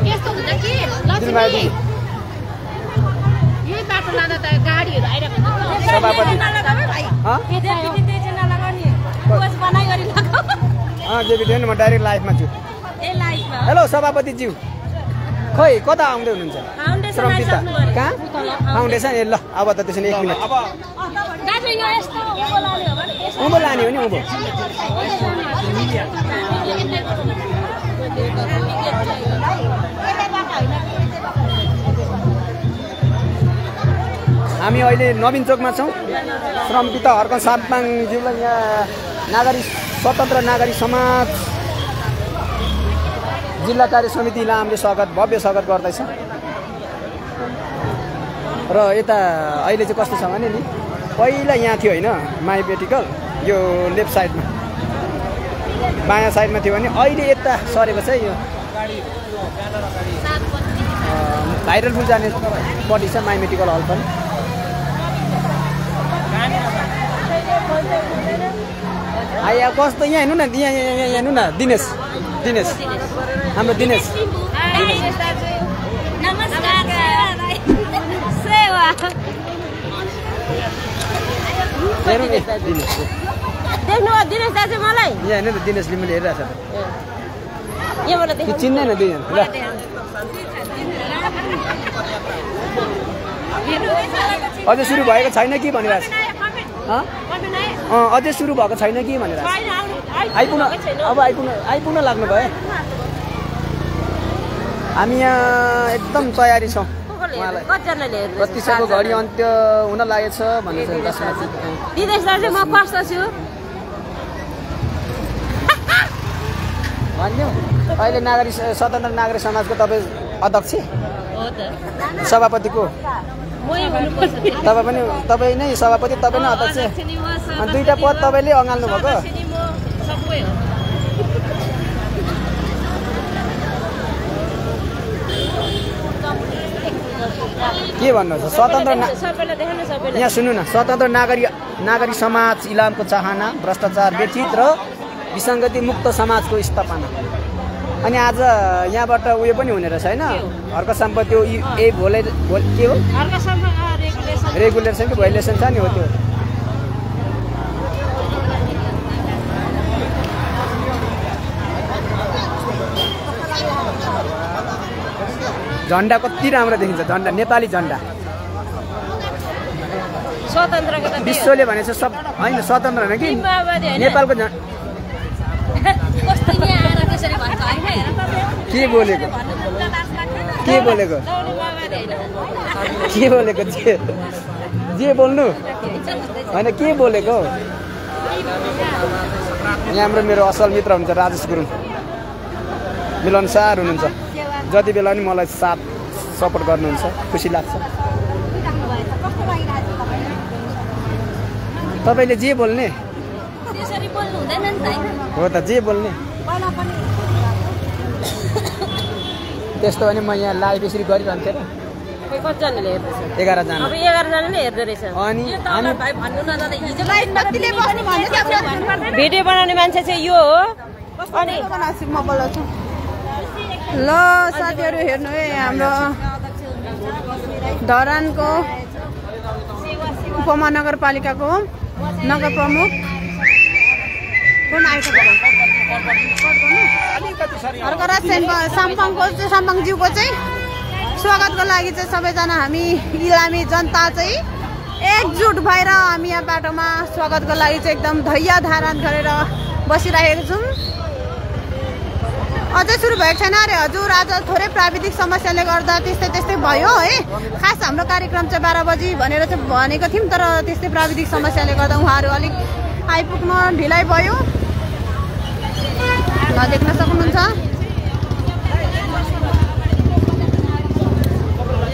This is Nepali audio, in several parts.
यस्तो हुन्छ कि लक्ष्मी यही बाटो लाँदा त गाडीहरू आइरहेको हुन्छ सभापति म डाइरेक्ट लाइफमा छु हेलो सभापति ज्यू खै कता आउँदै हुनुहुन्छ श्रम पिता कहाँ फाउन्डेसन ए ल अब त त्यसो 1 मिनेट उँभो लाने हो नि उँभो हामी अहिले नवीन चोकमा छौँ श्रम पिता हर्क साप्ताङज्यूलाई यहाँ स्वतन्त्र नागरिक समाज जिल्ला कार्य समितिलाई हामीले भव्य स्वागत गर्दैछ र यता अहिले चाहिँ कस्तो छ भने नि पहिला यहाँ थियो होइन माई मेडिकल यो लेफ्ट साइडमा बायाँ साइडमा थियो भने अहिले यता सरेको छ यो भाइरलपुर जाने पट्टि छ माई मेडिकल हल पनि आया कस्तो यहाँ हेर्नु न यहाँ हेर्नु न दिनेश हाम्रो दिनेश हेर्नु नि देख्नु दिनेश दाजु मलाई यहाँ हेर्नु न दिनेशले मैले हेरिरहेको छ चिन्दैन दुईजना ल अझै सुरु भएको छैन कि भनिरहेको छ अझै सुरु भएको छैन कि भनेर आइपुग्न लाग्नु भयो हामी यहाँ एकदम तयारी छौँ कतिसको घडी अन्त्य हुन लागेछ भनेर दिनेश दाजु म कस्तो छु भन्यो अहिले स्वतन्त्र नागरिक समाजको तपाईँ अध्यक्ष सभापतिको तपाईँ नै सभापति तपाईँ नै अध्यक्ष अनि दुईटा पद तपाईँले अँगाल्नु भएको के भन्नुहुन्छ स्वतन्त्र यहाँ सुन्नु न स्वतन्त्र नागरिक समाज इलामको चाहना भ्रष्टाचार व्यथित र विसङ्गति मुक्त समाजको स्थापना अनि आज यहाँबाट उयो पनि हुने रहेछ होइन हर्क सम्पत्ति के हो रेगुलेसन कि भाइलेसन छ नि हो त्यो झन्डा कति राम्रो देखिन्छ झन्डा नेपाली झन्डा विश्वले भनेछ सब होइन स्वतन्त्र होइन कि नेपालको के बोलेको जे बोल्नु होइन के बोलेको यहाँ हाम्रो मेरो असल मित्र हुन्छ राजेश गुरुङ मिलनसार हुनुहुन्छ जति बेला नि मलाई साथ सपोर्ट गर्नुहुन्छ खुसी लाग्छ तपाईँले जे बोल्ने हो त जे बोल्ने त्यस्तो भने म यहाँ लाइभ यसरी गरिरहन्थेँ र 11 जना अनि भिडियो बनाउने मान्छे चाहिँ यो हो अनि ल साथीहरू हेर्नु है हाम्रो धरानको उपमहानगरपालिकाको नगर प्रमुख साम्पाङज्यूको चाहिँ स्वागतको लागि चाहिँ सबैजना हामी इलामी जनता चाहिँ एकजुट भएर हामी यहाँ बाटोमा स्वागतको लागि चाहिँ एकदम धैर्य धारण गरेर बसिरहेको छौँ। अझै सुरु भएको छैन अरे हजुर, आज थोरै प्राविधिक समस्याले गर्दा त्यस्तै भयो है। खास हाम्रो कार्यक्रम चाहिँ 12 बजी भनेर चाहिँ भनेको थियौँ, तर त्यस्तै प्राविधिक समस्याले गर्दा उहाँहरू अलिक आइपुग्न ढिलाइ भयो। देख्न सक्नुहुन्छ।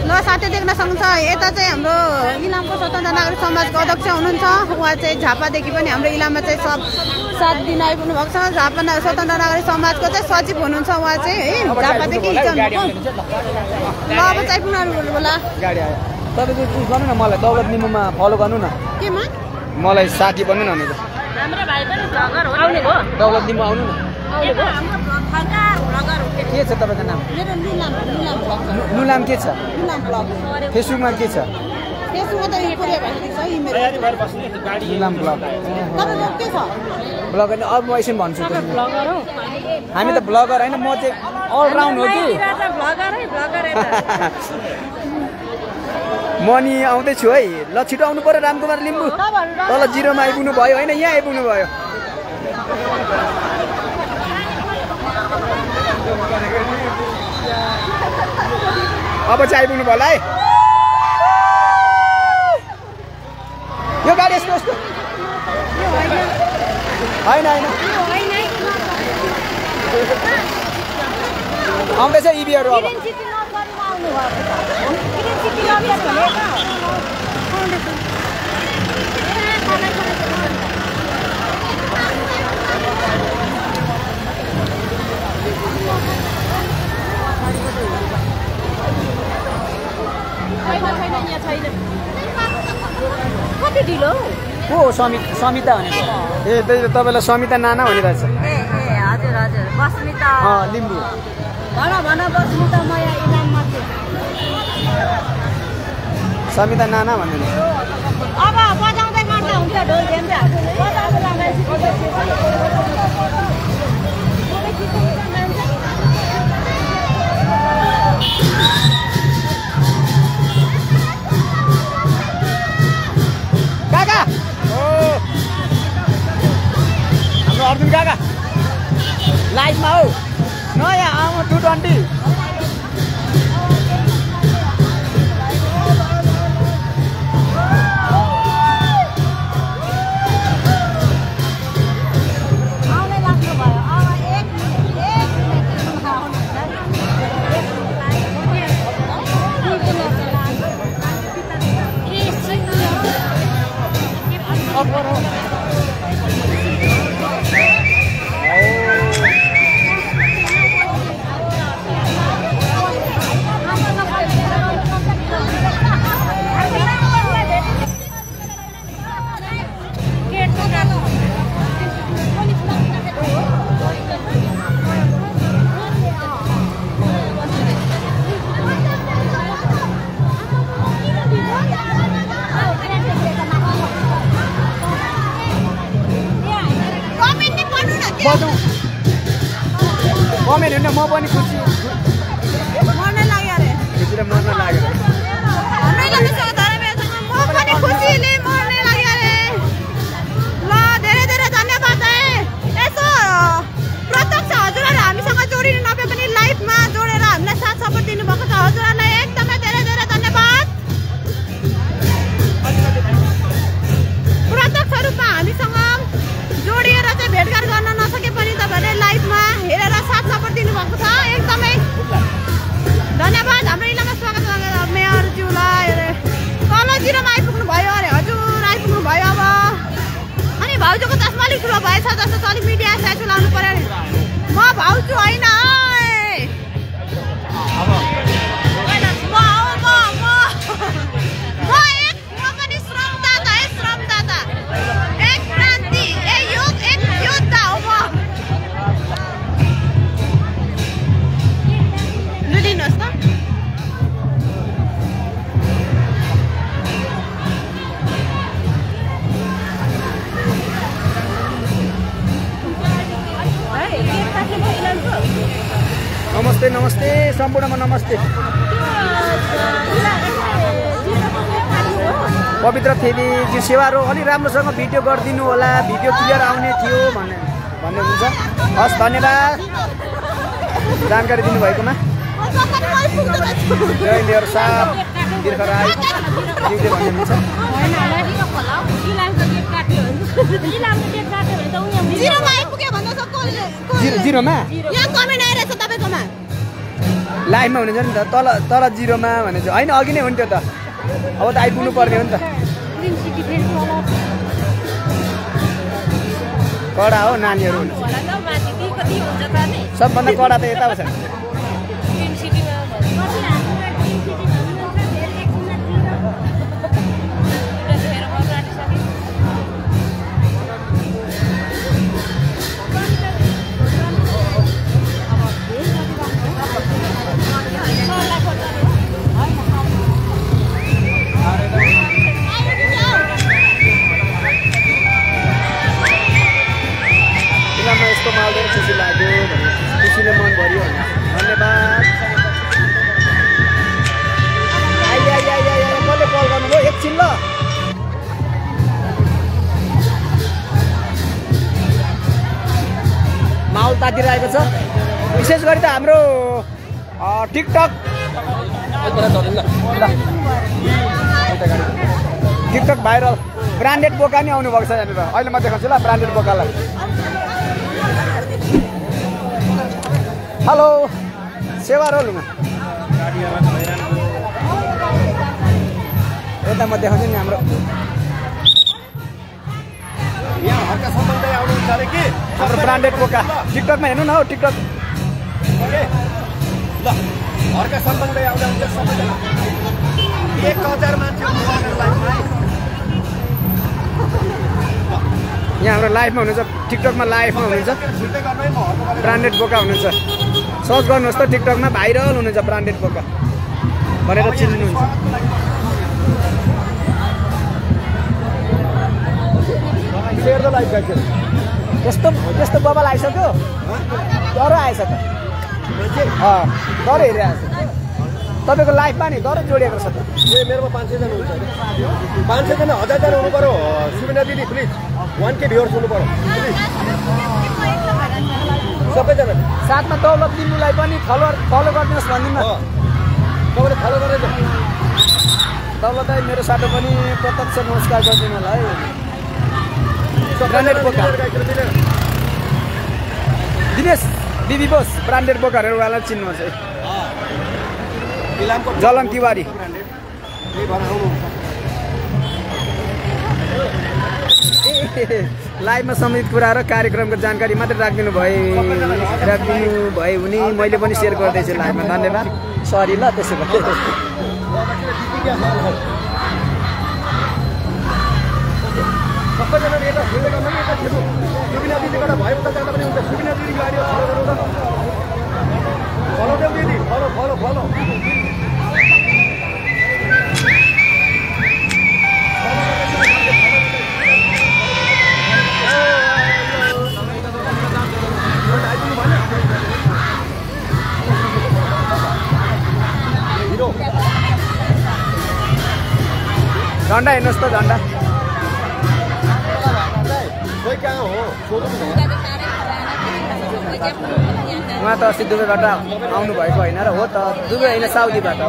ल साथै देख्न सक्नुहुन्छ यता चाहिँ हाम्रो इलामको स्वतन्त्र नागरिक समाजको अध्यक्ष हुनुहुन्छ उहाँ चाहिँ झापादेखि पनि हाम्रो इलाममा चाहिँ साथ दिन आइपुग्नु भएको छ झापा स्वतन्त्र नागरिक समाजको चाहिँ सचिव हुनुहुन्छ उहाँ चाहिँ है झापादेखि ल अब चाहिँ आइपुग्नु होला गाडी आयो तपाईँ चाहिँ गर्नु न मलाई दौलत निम्बुमा फलो गर्नु न केमा मलाई साथी बन्नु न भनेको हाम्रो भाइ पनि भ्लगर हो आउने हो दौलत निम्बु आउनु न के छ तपाईँको नाम नुलाम के छ फेसबुकमा के छ नुलाम ब्लग ब्लगर नि अब म एकछिन भन्छु हामी त ब्लगर होइन म चाहिँ अलराउन्ड हो कि म नि आउँदैछु है ल छिटो आउनु पर्यो रामकुमार लिम्बू तल 0 मा आइपुग्नु भयो होइन यहाँ आइपुग्नु भयो अब चाहिँ आइपुग्नु भयो होला है यो गाडी यस्तो यस्तो होइन होइन आउँदैछ इभीहरू अब कति ढिलो को हो समिता भनेको ए तपाईँलाई समिता नाना भनिरहेछ हजुर हजुर बस्मिता लिम्बू भन बस्मिता म यहाँ इलाममा छु समिता नाना भन्नु अब बजाउँदै गर्दा हुन्छ ढोल झ्याम्जा बजाउँदै लगाएपछि काका हाम्रो अर्जुन काका लाइभमा हौ नयाँ आउनु 220 कमेन्ट होइन म पनि खुसी मर्न लाग्यो अरे खुसीले मर्न लाग्यो म पनि खुसीले मर्न लाग्यो अरे ल धेरै धेरै धन्यवाद है यसो प्रत्यक्ष हजुरहरू हामीसँग जोडिनु नपाए पनि लाइभमा जोडेर हामीलाई साथ सपोर्ट दिनुभएको छ हजुरहरूलाई एकदमै धेरै धेरै धन्यवाद प्रत्यक्ष रूपमा हामीसँग जोडिएर चाहिँ भेटघाट गर्न नसके पनि तपाईँहरूले लाइभमा हेरेर साथ सपोर्ट दिनुभएको छ एकदमै धन्यवाद हाम्रो इलाममा स्वागत मेयरज्यूलाई तल 0 मा आइपुग्नु भयो अरे हजुर आइपुग्नु भयो अब अनि भाउजूको चस्मा अलिक ठुलो भएछ जस्तो चाहिँ अलिक मिडिया स्याचु लाउनु पर्यो नि म भाउजू होइन नमस्ते नमस्ते सम्पूर्णमा नमस्ते पवित्र फेदीज्यू सेवारो अलि राम्रोसँग भिडियो गरिदिनु होला भिडियो क्लियर आउने थियो भन्ने हुन्छ हस् धन्यवाद जानकारी दिनुभएकोमा जय लेयर साहब दीर्घ राई भन्ने हुन्छ 0 मा आइपुग्यो भन्दा 0 मा यहाँ कमेन्ट आइरहेछ तपाईकोमा लाइफमा हुनुहुन्छ नि त तल तल 0मा भने चाहिँ होइन अघि नै हो नि त्यो त अब त आइपुग्नु पर्ने हो नि त कडा हो नानीहरू हुनु सबभन्दा कडा त यता छ यस्तो मालदेर खुसी लाग्यो खुसीले मन भरियो धन्यवाद कसले कल गर्नुभयो एकछिन ल माहौल तातिरहेको छ विशेष गरी त हाम्रो टिकटक भाइरल ब्रान्डेड बोका नि आउनु भएको छ यहाँनिर अहिले म देखाउँछु ल ब्रान्डेड बोकालाई हेलो सेवा रोलमा यता म देखाउँछु नि हाम्रो हाम्रो ब्रान्डेड बोका टिकटकमा हेर्नु न हौ टिकटक घरका सम्बन्धै आउँदा हुन्छ सबैजना 1000 मान्छे यहाँ हाम्रो लाइभमा हुनुहुन्छ टिकटकमा लाइभमा हुनुहुन्छ ब्रान्डेड बोका हुनुहुन्छ सर्च गर्नुहोस् त टिकटकमा भाइरल हुनुहुन्छ ब्रान्डेड बोका भनेर चिन्नुहुन्छ त्यस्तो बबल आइसक्यो डर आएछ त डर हेरिरहेको छ तपाईँको लाइफमा नि डर जोडिएको छ त ए मेरोमा 500 जना हुन्छ 500 जना 1000 जना हुनु पर्यो सुबिना दिदी प्लिज 1K भ्युअर्स हुनु पर्यो सबैजना साथमा दौलत दिनुलाई पनि फलो गरिदिनुहोस् भनिदिनु तपाईँले फलो गरेर दौलतलाई मेरो साथो पनि प्रत्यक्ष नमस्कार गरिदिनु होला है ब्रान्डेड बोका दिनेश दिदी बोस ब्रान्डेड बोकाहरू उहाँलाई चिन्नुहुन्छ है जलन तिवारी लाइभमा सम्बन्धित कुरा र कार्यक्रमको जानकारी मात्रै राखिदिनु भए हुने मैले पनि सेयर गर्दैछु लाइभमा धन्यवाद सरी ल त्यसो भए सबैजना यता खेल्दै गर्नु यता खेल्नु सुबिना दिदीबाट भयो उता जाँदा पनि हुन्छ सुबिना दिदी गाडी फलो गर्नु त फलो देऊ दिदी फलो फलो फलो झन्डा हेर्नुहोस् त झन्डा उहाँ त अस्ति दुबईबाट आउनु भएको होइन र हो त दुबई होइन साउदीबाट हो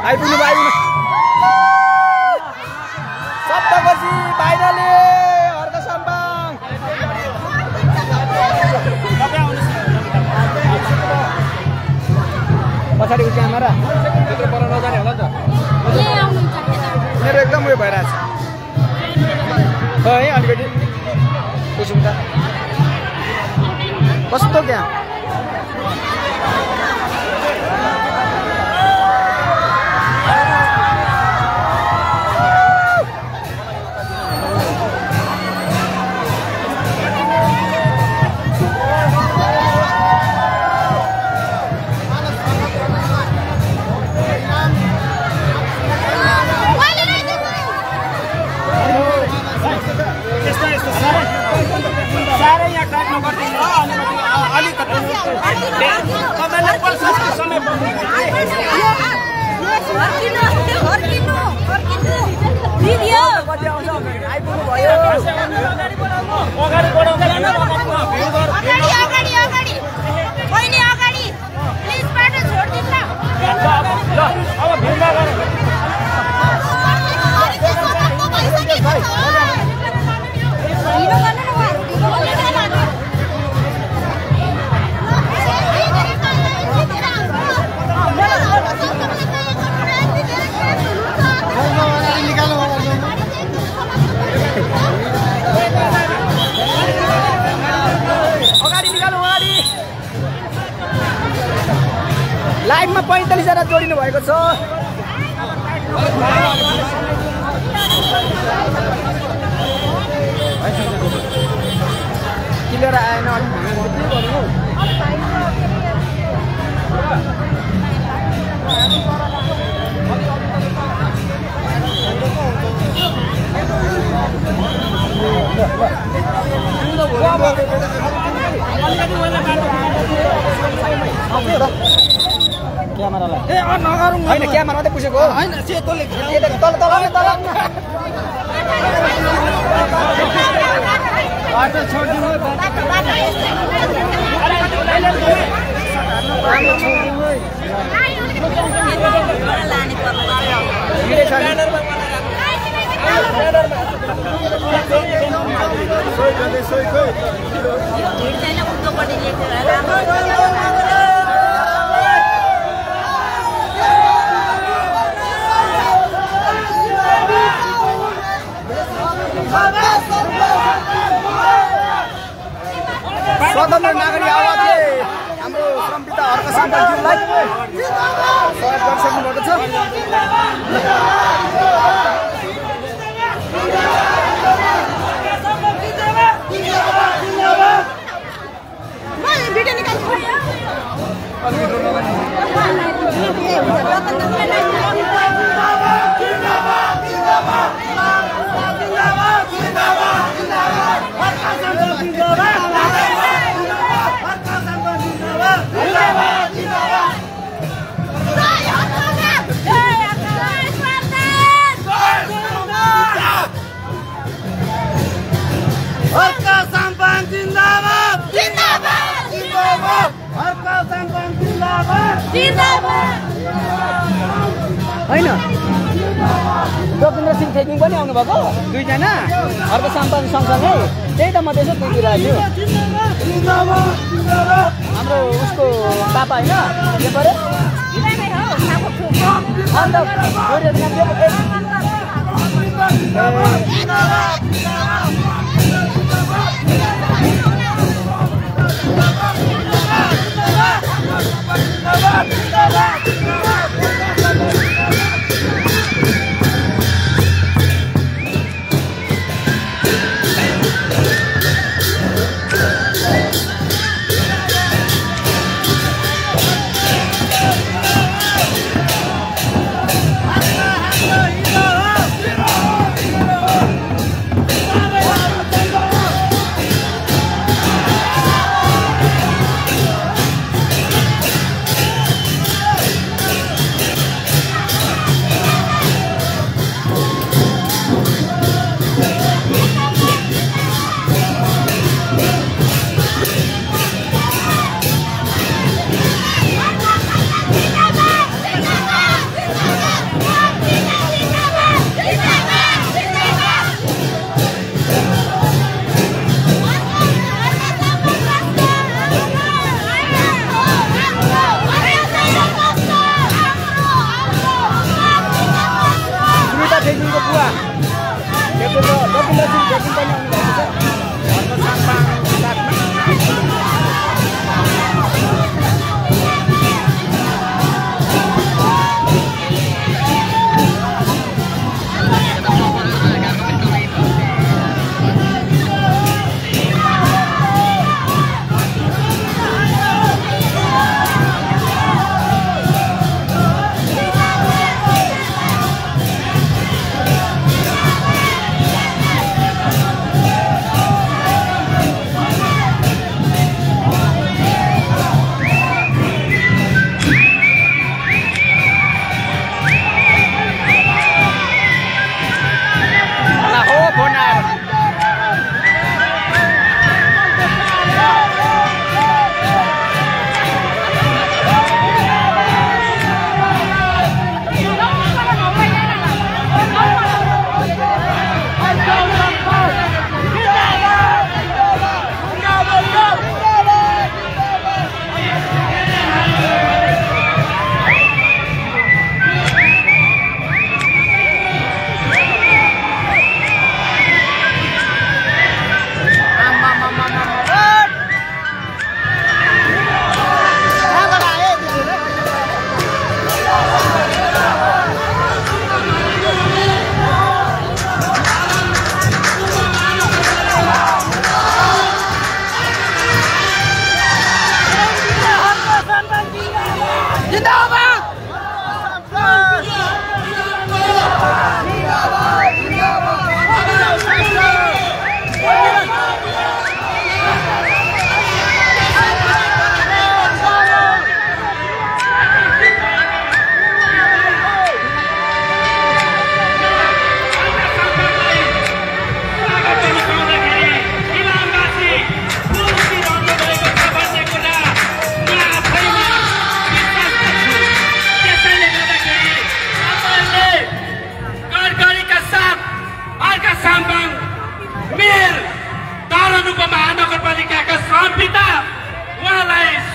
आइपुग्नु भयो सप्तपछि बाहिरले अर्को सम्पाङ पछाडिको क्यामेरा त्यत्रो पर नजाने होला नि त मेरो एकदम उयो भइरहेछ है अलिकति कुसुम त कस्तो क्या अगाडि लाइभमा 45 जना जोडिनु भएको छ। क्लियर आएन क्यामेरालाई होइन क्यामेरा मात्रै पुछेको होइन सेतोले तल तल तल स्वतन्त्र नागरिक आवाजले हाम्रो श्रमपिता हर्क साम्पाङज्यूलाई सहयोग गरिसक्नु भएको छ। होइन रविन्द्र सिंह थेकिङ पनि आउनुभएको दुईजना अर्को साम्पाङ सँगसँगै त्यही त म त्यसो देखिरहेको छु। हाम्रो उसको पापा होइन के पऱ्यो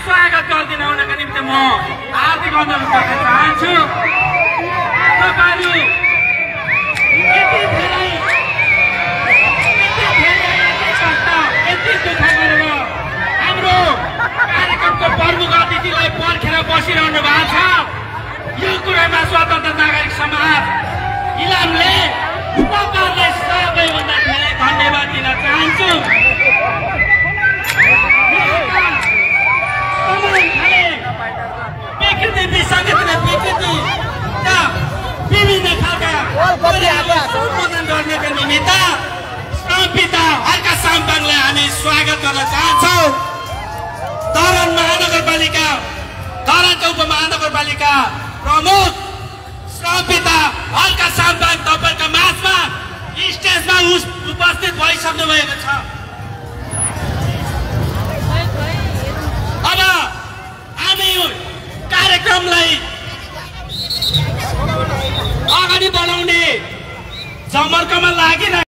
स्वागत गरिदिन हुनका निम्ति म हार्दिक अनुरोध गर्न चाहन्छु। तपाईँहरू यति धेरै दुःख गरेर हाम्रो कार्यक्रमको प्रमुख अतिथिलाई पर्खेर बसिरहनु भएको छ। यो कुरामा स्वतन्त्र नागरिक समाज इलामले तपाईँहरूलाई सबैभन्दा धेरै धन्यवाद दिन चाहन्छु। विकृति विसङ्गतिले विकृतिका विभिन्न खालका सम्बोधन गर्नका निमित्त पिता हल्का साम्पाङलाई हामी स्वागत गर्न चाहन्छौँ। धरान महानगरपालिका धरानका उपमहानगरपालिका प्रमुख पिता हल्का साम्पाङ तपाईँका माझमा स्टेजमा उपस्थित भइसक्नु भएको छ। अब हामी कार्यक्रमलाई अगाडि बढाउने जमर्कोमा लागिरहेको